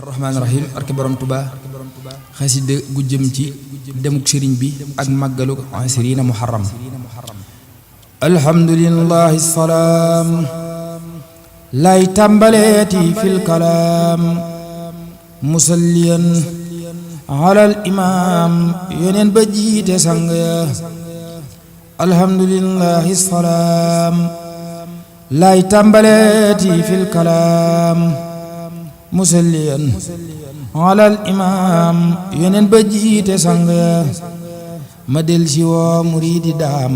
rahmaani rahim barke borom Tuubaa xasida gu jëm ci demuk sëriñ bi ak màggalu asriina muharram. alhamdulillahi salaam lay tàmbaleeti fil kalaam musalliyan alal imaam yoneen ba jiite sang ya. alhamdulillahi salaam lay tàmbaleeti fil kalaam musalliyan alal imaam yoneen ba jiite sang ya. ma del si woo muriidi daam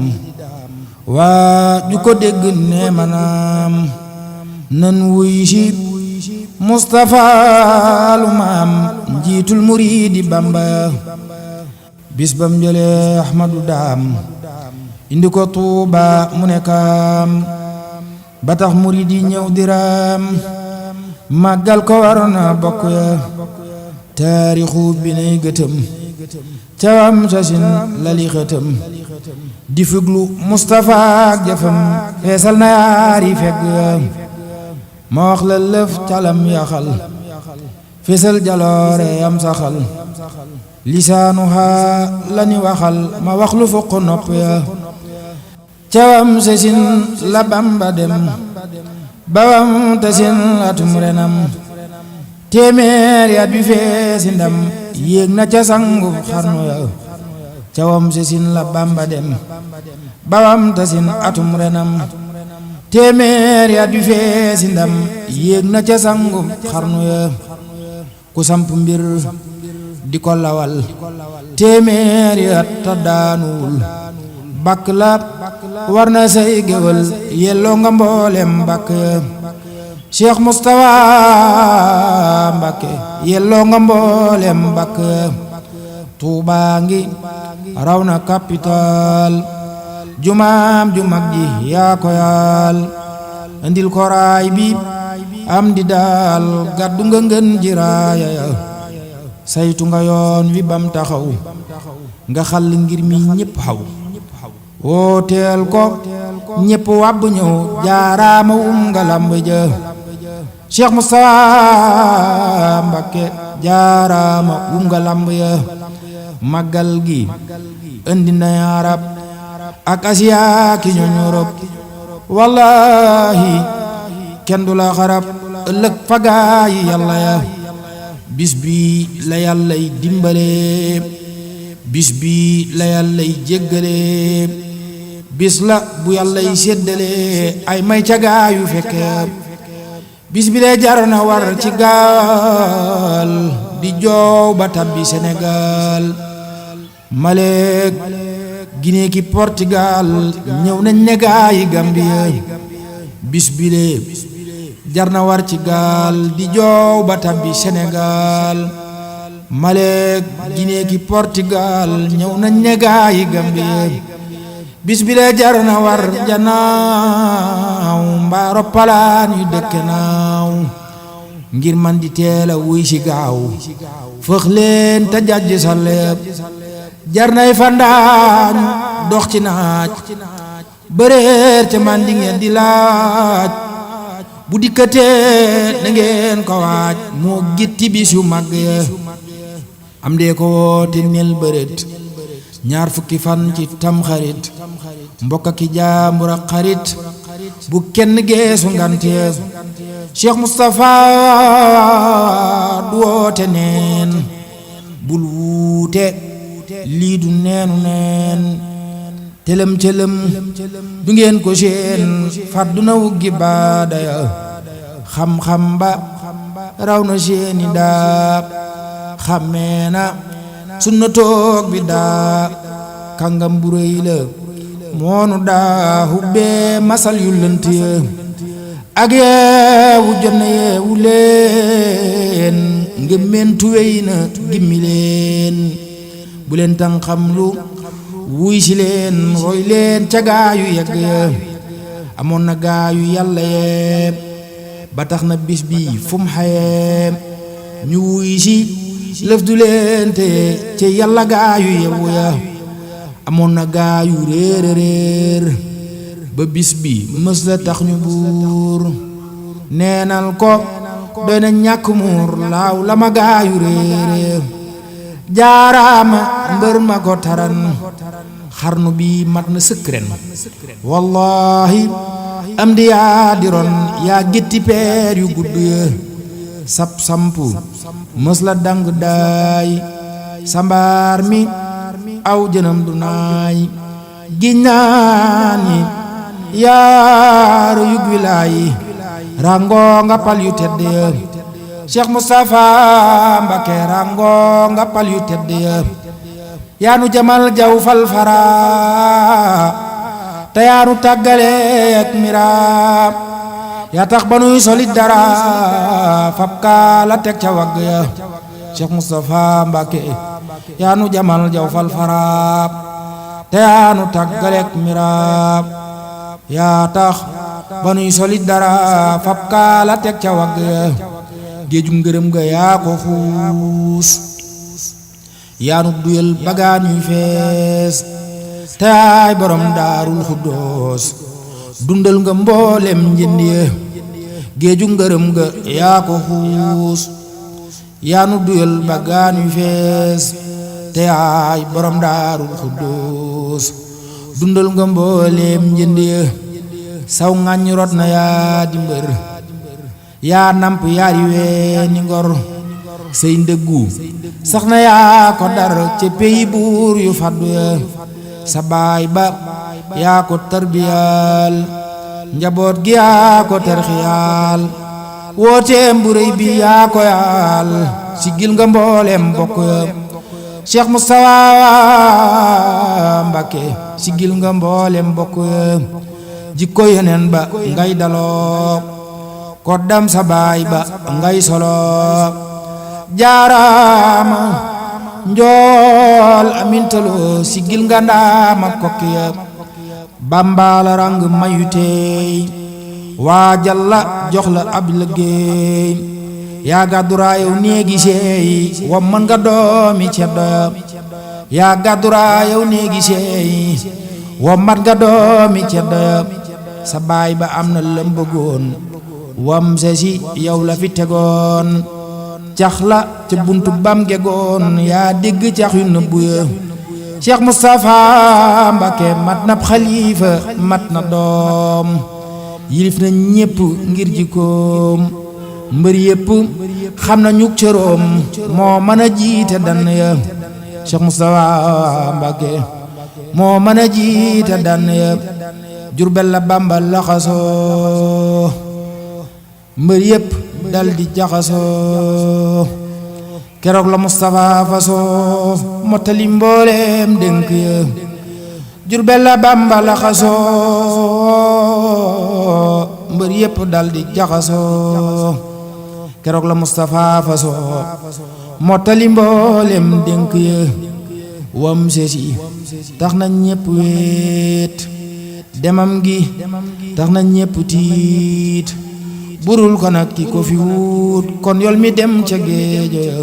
waa ju ko dégg ne manaam nan wuy si Mustafa lu maam njiitul muriidi Bamba. bis bam jëlee Ahmadu daam indi ko Tuuba mu ne kaam ba tax muriidi ñëw diraam màggal ko war na bokk ya. taarixu bi nay gëtëm cawam sasin lali xëtëm di fuglu Mustafa ak jëfam feesal na yaari fegg ya. ma wax la lëf calam yaxal feesal jaloore am saxal lisaanuha lani waxal ma wax lu fuq nopp ya. cawam sasin la Bamba dem bawam tasin atum renam téeméer ya bi feesi ndam yéeg na ca sangu xarnu ya. cawam sasin la Bamba dem bawam tasin atum renam téeméer ya bi feesi ndam yéeg na ca sangu xarnu ya. ku samp mbir di ko lawal téeméer ya ta daanuwul bakk la war na say géwël yelloo nga mboolem bakk ya. Cheikh Moustapha Mbacké yelloo nga mboolem bakk ya. Tuubaa ngi raw na capital jumaam ju mag ji yaa ko yaal andil ko raay bi am di daal gàddu nga ngën ji raaya ya. saytu nga yoon wi bam taxaw nga xal ngir mi ñépp xaw wooteel ko ñépp wàbb ñëw jaaraama nga lamb ja. Cheikh Moustapha Mbacké jaaraama nga lamb ya. màggal gi indi na arab ak asiya ki ñooñ Europe wallahi kenn du la xarab ëllëg fagaa yi yàlla ya. bis bi la yàllay dimbale bis bi la yàllay jéggale bis la bu yàllay séddale ay may cagaa yu fekke. bis bi lee jar na war ci gaal di joow ba tabbi Sénégal Maleek Guinée ki Portugal ñëw nañ ne gaa yi Gambie. bis bi lee jar na war ci gaal di joow ba tabbi Sénégal Maleek Guinée ki Portugal ñëw nañ ne gaa yi Gambie. bis bi lee jar na war janaaw mbaa roppalaan yu dëkke naaw ngir man di teel a wuy si gaaw fëx leen te jàjj sa lépp. jar nay fandaañ dox ci naaj bëreer ca man di ngeen di laaj bu dikkatee na ngeen ko waaj moo gitti bis yu mag ya. am dee ko woote nel bëreet ñaar fukki fan ci tamxarit mbokk ki jaambur ak xarit bu kenn geesu ngante. Cheikh Moustapha du woote neen bul wuute lii du neenu neen tëlëm cëlëm du ngeen ko seen fàddu na wuggi baada ya. xam-xam ba raw na seeni daa xammee na sunna toog bi daa kàngam bu rëy la moonu daa hubbee masal yu lënt ya. ak yeewu jot na yeewu leen ngémmeentu wey na gimmi leen bu leen tan xam lu wuy si leen roy leen ca gaayu yegg ya. amoon na gaayu yàlla yee ba tax na bis bi fu mu xayee ñu wuy si lëf du leen te ci yàlla gaayu yewu ya. amoon na gaayu réer réer ba bis bi mës la tax ñu buur neenal ko doy na ñàkk muur laaw la ma gaayu réere jaaraama mbër ma ko taran xarnu bi mat na sëkk ren wallahi am di yaa di ron yaa gétti peer yu gudd ya sap sampu mës la dang daay sambaar mi aw jënam du naay giññaani yaaru yug wilaayi rango nga pal yu tedd ya Cheikh Moustapha Mbacké rango nga pal yu tedd ya yaanu jamal jaw fal fara te yaanu tàggale ak miraam yaa tax ba nuy solit dara fab kaa la teg ca wagg ya Cheikh Moustapha Mbacké yaanu jamal jaw fal fara te yaanu tàggale ak miraam yaa tax ba nuy solit dara fab kaa la teg ca wagg ya géeju ngërëm ga yaa ko xuus yaanu duyal bagaan yu fees te ay borom daarul xuddoos dundal nga mboolem njënd ya géeju ngërëm ga yaa ko xuus yaanu duyal bagaan yu fees te ay borom daarul xuddoos dundal nga mboolem njënd ya saw ŋàññ rot na yaa di mbër yaa namp yaari weeni ngor sey ndëggu sax na yaa ko dar ca peyi buur yu faddu ya sa baay ba yaa ko tarbiyal njaboot gi yaa ko terxiyaal wooteem bu rëy bi yaa ko yaal siggil nga mboolem bokk ya Cheikh Moustapha Mbacké siggil nga mboolem bokk ya jikko yeneen ba ngay daloo koddam sa baay ba ngay solo jaaraama njool amintaloo siggil nga ndaama kokki ya bambala rang mayu teey waajal la jox la ab liggéey yaa gàdduraayow néegi seey wa mën nga doomi ceddo ya yaa gàdduraayow néegi seey wa mat nga doomi ceddo ya sa baay ba am na lëm bëggoon wam se si yow la fi tegoon cax la ca buntu bam gegoon yaa dégg cax yu nëbbu ya Cheikh Moustapha Mbacké mat na xalifa mat na doom yilif na ñépp ngir jikkoom mbër yépp xam na ñuk cëroom moo mën a jiite dann ya Cheikh Moustapha Mbacké moo mën a jiite dann ya Jurbel la Bamba laxasoo mbër yépp dal di jaxasoo keroog la Moustapha fasoo mottali mbooleem dénk ya Jurbel la Bamba laxasoo mbër yépp dal di jaxasoo keroog la Moustapha fasoo mottali mbooleem dénk ya wam sesi tax na ñépp wéet demam gi tax na ñépp tiit burul ko nag ki ko fi wut kon yol mi dem ca géejo ya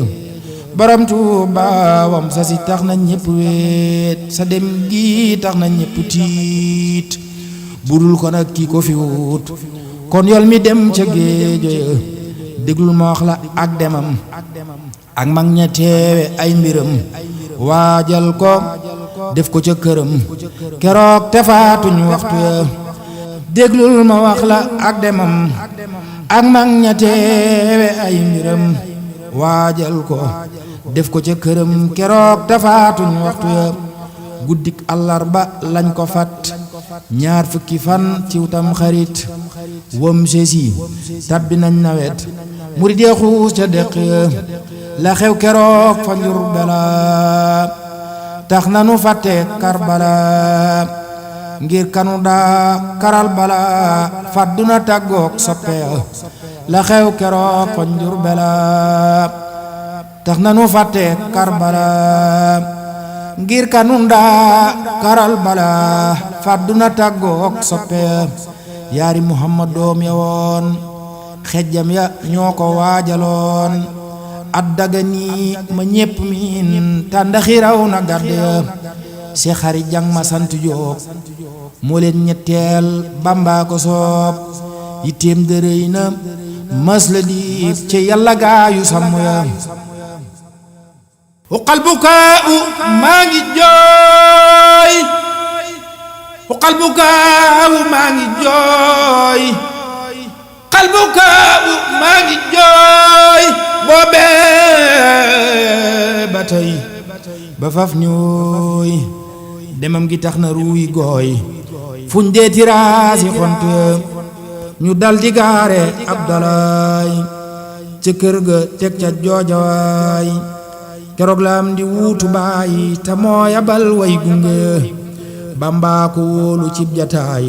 borom Tuuba wam sa si tax na ñépp weet sa dem gi tax na ñépp tiit burul ko nag ki ko fi wut kon yol mi dem ca géejo ya déglul ma wax la ak demam ak mag ña teewe ay mbiram waajal ko def ko ca këram keroog te faatuñ waxtu ya déglul ma wax la ak demam ak mag ña teewe ay mbiram waajal ko def ko ca këram keroog te faatuñ waxtu ya guddik àllarba lañ ko fat ñaar fukki fan ciw tam xarit wam sesi tabbi nañ nawet murid ya xuus ca deq ya la xew keroog fa Njurbel tax na nu fàtte Karbala ngir kanu daa karal bala fàdduna tàggook soppe ya la xew keroog fa Njurbel tax na nu fàtte Karbala ngir kanu daa karal bala fàdduna tàggook soppe ya yaari Muhammad doom ya woon xejjam ya ñoo ko waajaloon at daga nii ma ñépp miin tàndaxi raw na gàdd ya Seex Xari Jang ma sant Jóob moo leen ñetteel Bamba ko soob yitteem dërëy na mas la diib ci yàlla gaayu sàmm ya uqal bukaa'u maa ngi jooy uqal bukaa'u maa ngi jooy uqal bukaa'u maa ngi jooy boobee ba tey ba faf ñooy demam gi tax na ruuy gooy fuñ dee tiraasi xont ñu dal di gaare Abdalaay ca kër ga teg ca joojawaay keroog la am di wuutu baay te moo yabal way gunge Bamba ko wóolu cib jataay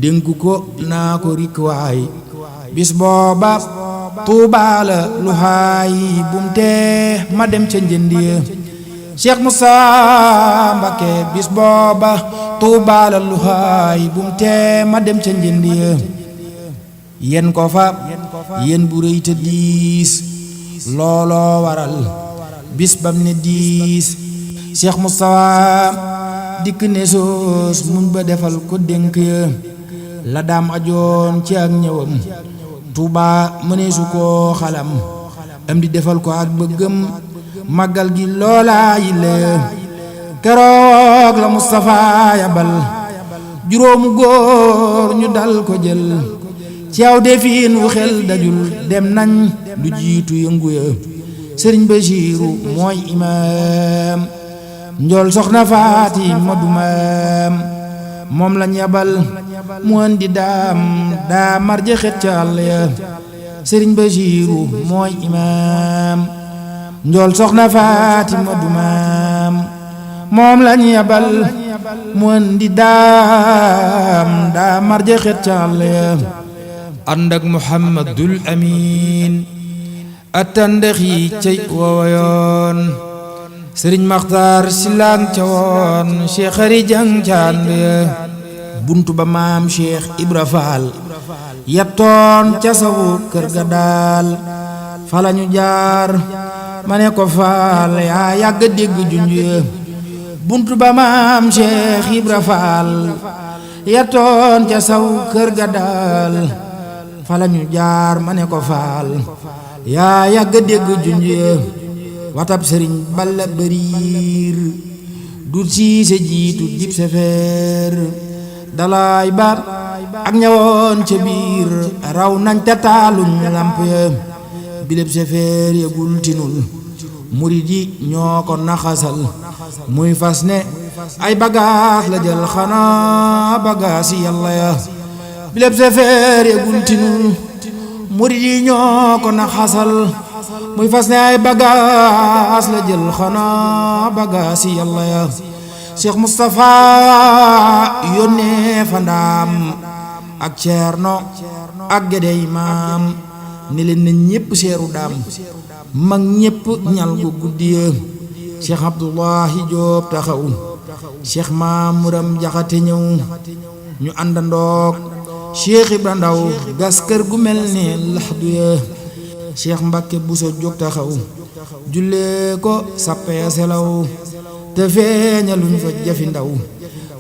dénku ko naa ko rikwaay bis booba Tuubaa la lu haay bumte ma dem ca njëndiya Cheikh Moussa Mbacké bis booba Tuubaa la lu haay bumte ma dem ca njëndiya yen ko fa yen bu rëy te diis looloo waral bis bam ne diis Cheikh Moustapha dikk ne soos muñ ba defal ko dénk ya la daam ajoon ci ak ñëwam Tuubaa mëneesu koo xalam am di defal ko ak bëggam màggal gi loolaa yi la keroog la Moustapha yabal juróomu góor ñu dal ko jël ci aw defiin wu xel dajul dem nañ lu jiitu yëngu ya sëriñ Basiiru mooy imaam njool soxna Faati Madu maam moom lañ yabal mu andi daa marje xet ca àll ya sëriñ Basiiru mooy imaam njool soxna Faati Madu maam moom lañ yabal mu andi daa marje xet ca àll ya ànd ak Muhammadul Amin attandex yi cey woowoyoon sëriñ Maxtaar Silaan ca woon Cheikh Xari Jang ca ànd ya buntu ba maam Cheikh Ibra Faal yattoon ca sawu kër ga daal fa lañu jaar ma ne ko faal yaa yàgg dégg junj ya buntu ba maam Cheikh Ibra Faal yattoon ca sawu kër ga daal fa lañu jaar ma ne ko faal yaa yàgg dégg junj ya watab sëriñ Balla Bariir dut siise jiitu dib sefeer dalaay baat ak ñawoon ca biir raw nañ te taaluñ lamp ya bileb sefeer ya gul tinul murid yi ñoo ko naxasal muy fas ne ay bagaas la jël xanaa bagaas yi yàlla ya bileb sefeer ya gul tinul murid yi ñoo ko naxasal muy fas ne ay bagaas la jël xanaa bagaas yi yàlla ya Cheikh Moustapha yónnee fa ndaam ak Ceerno ak Gédé Imaam ni leen na ñépp seeru daam mag ñépp ñal gu guddiya Cheikh Abdullahi Joob taxaw Cheikh Maamuram Jaxate ñëw ñu àndandoog Cheikh Ibra Ndaw gas kër gu mel ni laxdu ya Cheikh Mbacké Buso jóg taxaw jullee ko sappee selaw te feeñaluñ fa jafi ndaw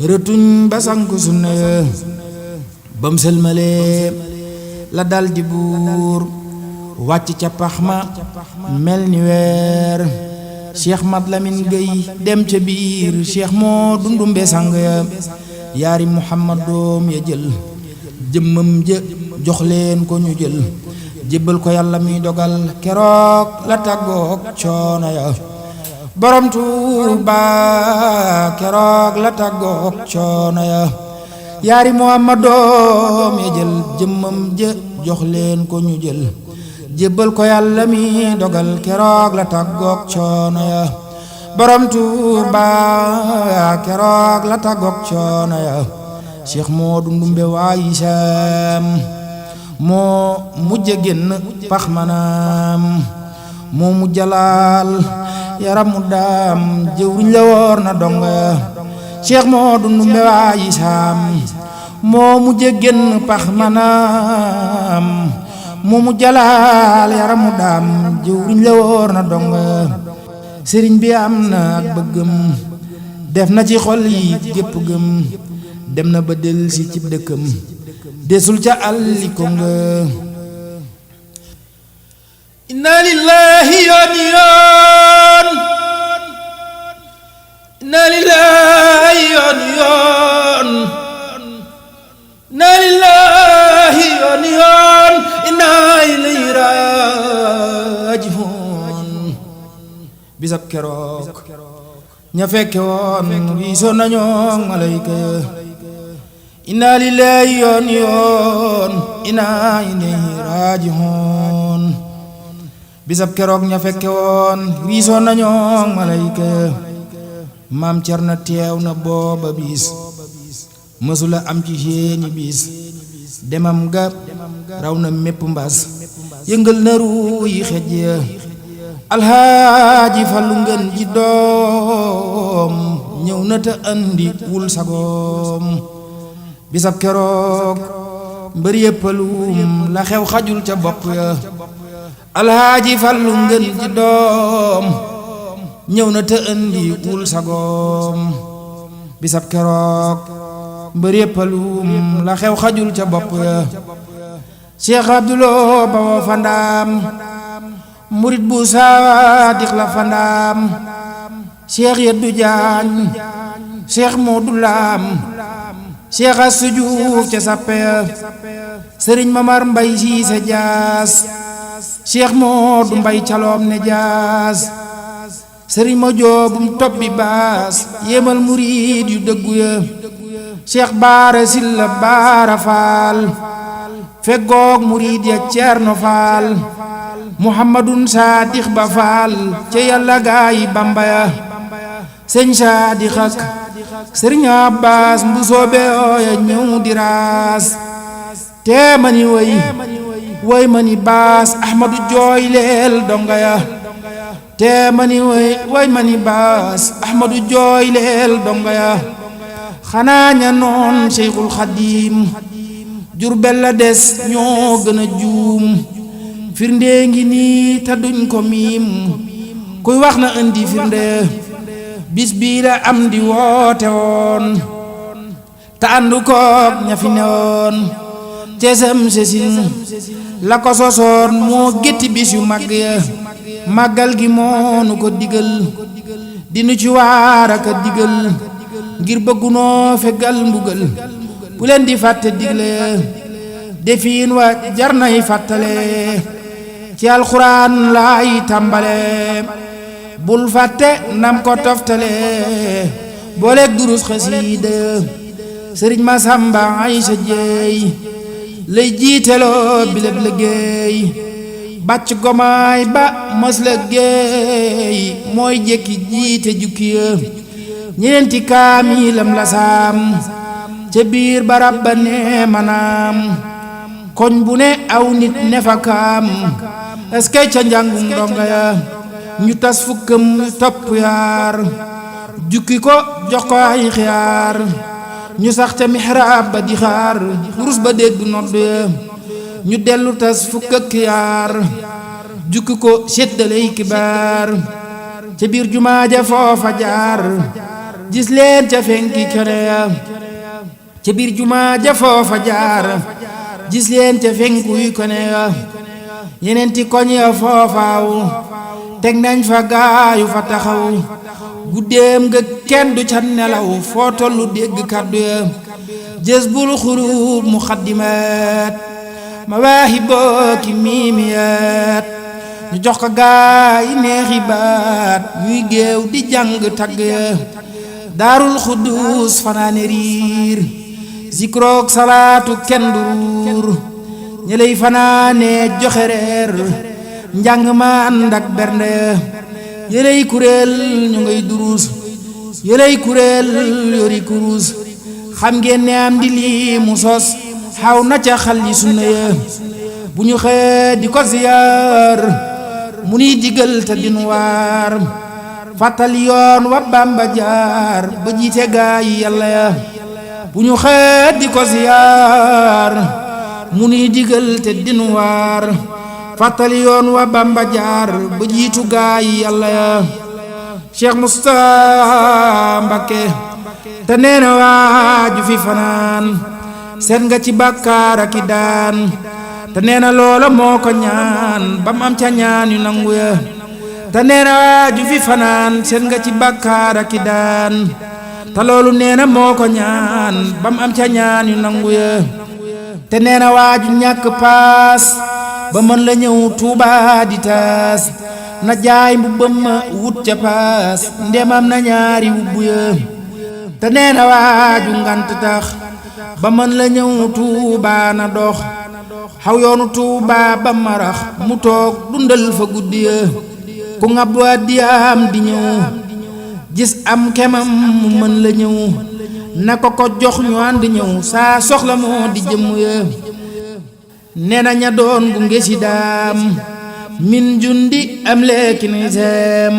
rëtuñ ba sanku sunna ya bam sëlmalee la dal di buur wàcc ca pax ma mel ni weer Cheikh Mat Lamin Gey dem ca biir Cheikh moo dundumbe sang ya yaari Muhammad doom ya jël jëmmam ja jox leen ko ñu jël jébbal ko yàlla mi dogal keroog la tàggoog coono ya borom Tuuba keroog la tàggoog coono ya yaari Muhammad doom ya jël jëmmam ja jox leen ko ñu jël jébbal ko yàlla mi dogal keroog la tàggoog coono ya borom Tuuba keroog la tàggoog coono ya Cheikh Moodu Ndumbe waayi Saam moo mujj génn pax manaam moo mujj laal yaramu daam jëwriñ la woor na donga ya Cheikh Moodu Ndumbe waayi Saam moo mujj génn pax manaam moo mujj laal yaramu daam jëwriñ la woor na donga ya sëriñ bi am na ak bëggam def na ci xol yi gépp gëm dem na ba del si cib dëkkam desul ca àlli ko nga inna lillahi yoon yoon inna lillahi yoon yoon inna lillahi yoon yoon inna ilayhi raaji'uun bisab keroog ña fekke woon wiisoon nañoo malayka ya inna lillahi yoon yoon inna ilayhi raaji'uun bisab keroog ña fekke woon wiisoon nañoo malayka ya maam Cerno teew na booba bis mësula am ci seeni bis demam ga raw na mépp mbas yëngal na ruu yi xej ya alxaaji Fallu ngeen ji doom ñëw na te andi wul sagoom bisab keroog mbër yëppalum la xew xajul ca bopp ya alxaaji Fallu ngeen ji doom ñëw na te andi wul sagoom bisab keroog mbër yëppalum la xew xajul ca bopp ya Cheikh Abdoulou Bawo Fandaam murit bu saadix la Fandaam Cheikh Yeddu Jaañ Cheikh Moodu Laam Cheikh Assu Juuf ca sappe ya Sëriñ Mamar Mbay Siise Jaas Cheikh Moodu Mbay Caloom ne Jaas Sëriñ ma joobum tobbi baas yéemal murit yu dëggu ya Cheikh Baara Silla Baara Faal feggoog murit ya Ceerno Faal Muhammadun Saadix Ba Faal ca Yàlla gaayi Bamba ya sëñ Saadix ak Sëriñ Abbaas mbusoobe ooya ñëw di raas tee mani way mani baas Ahmadu jooy leel donga ya tee mani way mani baas Ahmadu jooy leel donga ya xanaa ña noon Seyxul Xadiim Jurbel la des ñoo gën a juum firnde ngi nii te duñ ko miim kuy wax na indi firnde bis bii la am di woote woon te àndu koog ña fi newoon cesam sesin la ko sosoon moo gétti bis yu màgg ya màggal gi moonu ko digal dinu ci waar ak a digal ngir bëggunoo fegal mbugal bu leen di fàtte digle defiin wa jar nay fàttale ci alxuraan laay tàmbale bul fàtte nam ko toftale booleeg durus xasiida sëriñ Masamba Aysa Jeey lay jiiteloo bileb liggéey bàcc gomaay ba mos la géey mooy jekki jiite jukki ya ñeenti kaamilam la saam ca biir barab ba ne manaam koñ bu ne aw nit ne fa kaam eskay ca njàngum ndonga ya ñu tas fukkam topp yaar jukki ko jox ko ay xiyaar ñu sax ca mihraab ba di xaar rus ba dégg nodd ya ñu dellu tas fukk ak yaar jukki ko séddaley kibaar ca biir jumaa ja foofa jaar gis leen ca fenki kene ya ca biir jumaa ja foofa jaar gis leen ca fenkuy kone ya yeneenti koñ ya foofaaw teg nañ fa gaayu fa taxaw guddeem nga kenn du ca nelaw foo tollu dégg kàddu ya Jazbul Xuluub muxaddimaat Mawaahiboo ki miimiyaat ñu jox ko gaayi neexi baat ñuy géew di jàng tagg ya Daarul Xuddus fanaane riir zikrook salaatu kenn duur ñeley fanaane joxe reer njàng ma ànd ak bernde yeley kuréel ñu ngay durus yeley kuréel yori kurus xam ngeen ne am di lii mu sos xaw na ca xal yi sunna ya bu ñu xëy di ko ziyaar mu nuy digal te dinu waar fàttali yoon wa Bamba jaar ba jiite gaa yi Yàlla ya bu ñu xëy di ko ziyaar mu nuy digal te dinu waar fàttali yoon wa Bamba jaar ba jiitu gaa yi Yàlla ya Cheikh Moustapha Mbacké te nee na waaju fi fanaan seet nga ci bàkkaar ak i daan te nee na loola moo ko ñaan bam am ca ñaan yu nangu ya te nee na waaju fi fanaan seen nga ci bàkkaar ak i daan te loolu nee na moo ko ñaan bam am ca ñaan yu nangu ya te nee na waaju ñàkk paas ba mën la ñëw Tuuba di taas na jaay mbubbam ma wut ca paas ndemam na ñaari wubbu ya te nee na waaju ngant tax ba mën la ñëw Tuuba na dox xaw yoonu Tuuba ba marax mu toog dundal fa guddi ya ku ngab wa diyaam di ñëw gis am kemam mu mën la ñëw na ko jox ñu ànd ñëw saa soxla moo di jëmm ya nee na ña doon gunge si daam min jundi am leeki ni seem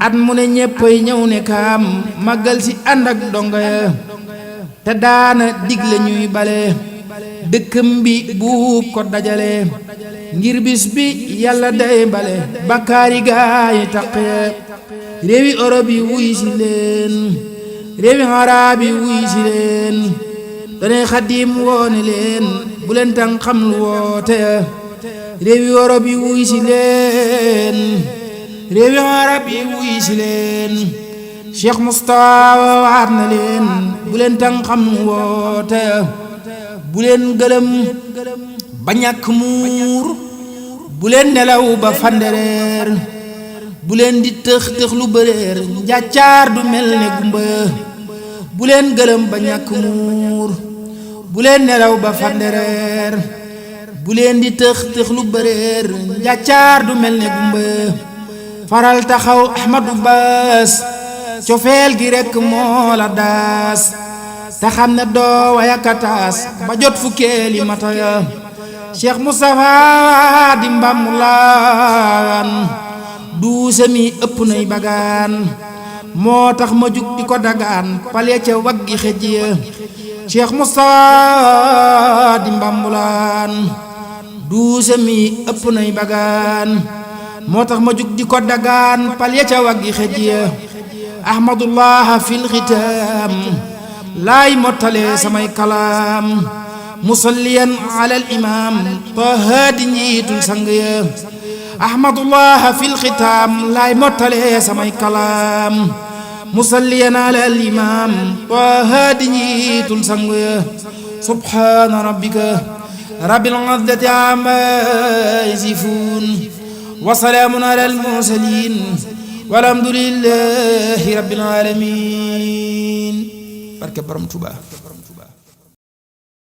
at mu ne ñéppay ñëw ne kaam màggal si ànd ak dongo ya te daana digle ñuy bale dëkkam bi buub ko dajale ngir bis bi yàlla day bale bakkaari gaayi taq ya réewi Europe yi wuy si leen réewi Arab yi wuy si leen danay Xaadim woone leen bu leen tàng xam lu woote ya réewi Europe yi wuy si leen réewi Arab yi wuy si leen Cheikh Moustapha waat na leen bu leen tàng xam lu woote ya bu leen gëlëm ba ñàkk muur bu leen nelaw ba fandereer bu leen di tëx tëx lu bëreer njàccaar du mel ne gumba bu leen gëlëm ba ñàkk muur bu leen nelaw ba fandereer bu leen di tëx tëx lu bëreer njàccaar du mel ne gumba faral taxaw Ahmadu Baas cofeel gi rekk moo la daas te xam ne doo wayakataas ba jot fukkeeli mata ya Cheikh Moustapha di Mbambulaan duuse mi ëpp nay bagaan moo tax ma jug di ko dagaan pale ca waggi xëj ya Cheikh Moustapha di Mbambulaan duuse mi ëpp nay bagaan moo tax ma jug di ko dagaan pale ca waggi xëj ya Ahmadullah fil xitaam laay mottale samay kalaam musalliyan ala al imam Taha di njiitul sang ya Ahmadullah fil xitaam laay mottale samay kalaam musalliyan ala al imam Taha di njiitul sang ya subhaana rabbika rabbil izzati amma yasifuun wa salaamun ala al mursaliin walhamdulillahi rabbil aalamiin barke Borom Tuuba.